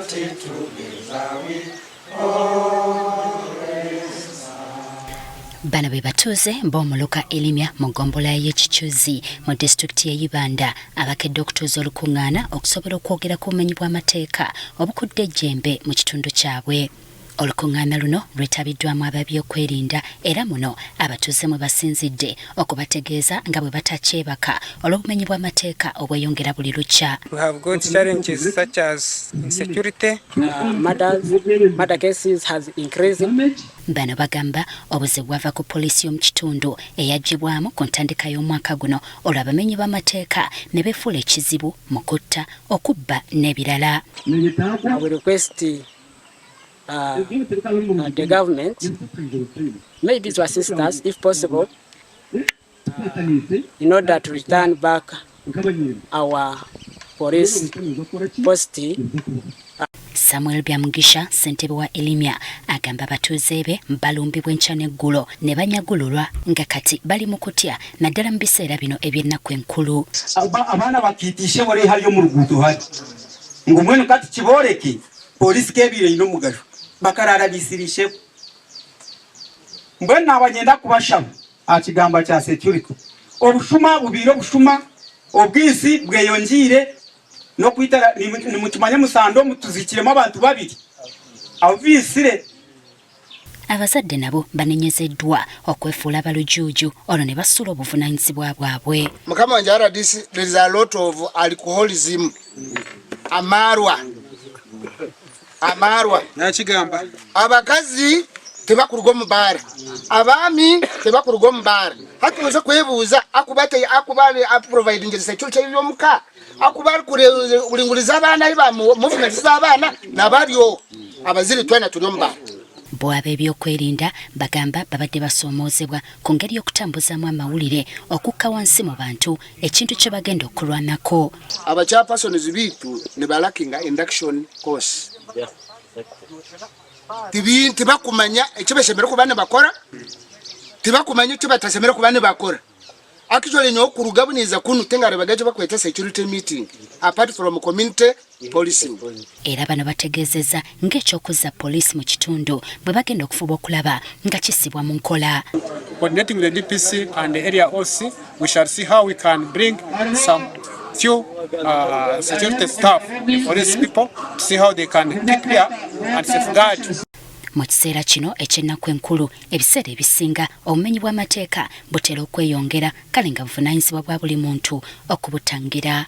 Unity together we always. Bano be batuuze b'omuluka Elimya mu ggombolola y'e Kikyuzi mu disitulikiti y'e Ibanda abakedde okutuuza olukuŋŋaana okusobola okwogera ku bumenyi bw'amateeka obukudde ejjembe mu kitundu kyabwe. Olukuŋŋaana luno lwetabiddwamu ab'ebyokwerinda era muno abatuuze mwe basinzidde okubategeeza nga bwe batakyebaka olw'obumenyi bw'amateeka obweyongera buli lukya. We have got challenges such as insecurity. Murders, murder cases has increased. Bano bagamba obuzibu bwava ku poliisi y'omu kitundu eyaggyibwamu ku ntandika y'omwaka guno olwo abamenyi b'amateeka ne beefuula ekizibu mu kutta, okubba n'ebirala. We request the government maybe to assist us if possible in order to return back our police post. Samuel Byamugisha, ssentebe wa Elimya, agamba abatuuze be balumbibwa enkya n'eggulo ne banyagululwa nga kati bali mu kutya naddala mu biseera bino eby'ennaku enkulu. Abaana bakiitishe bore hali omu ruguuto hari ngu mbwenu kati kibooreke polisi kebiire eine omugaju bakarara bisirisheho. Mbwenu naaba nyenda kubashaba aha kigambo kya security, obushuma bubiire, obushuma obwisi bweyongiire n'okwitara. Nimukimanya musando omu tuzikiremu abantu babiri abo biisire. Abazadde nabo banenyezeddwa okwefuula abalujuuju olwo ne basuula obuvunaanyizibwa bwabwe. Mukama wange RDC, there is a lot of alcoholism, amarwa, amarwa. Nakigamba. Abakazi tebakuruga omu baara, abaami tebakuruga omu baara. Hati oza kwebuuza akuba akuba aprovidingire security y'omuka, akuba arikuringuriza abaana ahi ba movement z'abaana nabaryo abazire twena turi omu baara. Bo ab'ebyokwerinda bagamba babadde basoomoozebwa ku ngeri y'okutambuzaamu amawulire okukka wansi mu bantu, ekintu kye bagenda okulwanako. Aba chairpersons bitu nibalackinga induction course. Tibakumanya ekyo bashemere kuba nibakora, tibakumanya ekyo batasemere kuba nibakora. Actually, nyowe kuruga buniza kunu tingarebaga ekyo bakweta security meeting apart from community policing. Era bano bategeezezza ng'ekyokuzza poliisi mu kitundu bwe bagenda okufuba okulaba nga kissibwa mu nkola. Coordinating with the DPC and the area OC, we shall see how we can bring some few security staff, the police people, to see how they can keep here and safeguard. Mu kiseera kino eky'ennaku enkulu, ebiseera ebisinga obumenyi bw'amateeka butera okweyongera, kale nga buvunaanyizibwa bwa buli muntu okubutangira.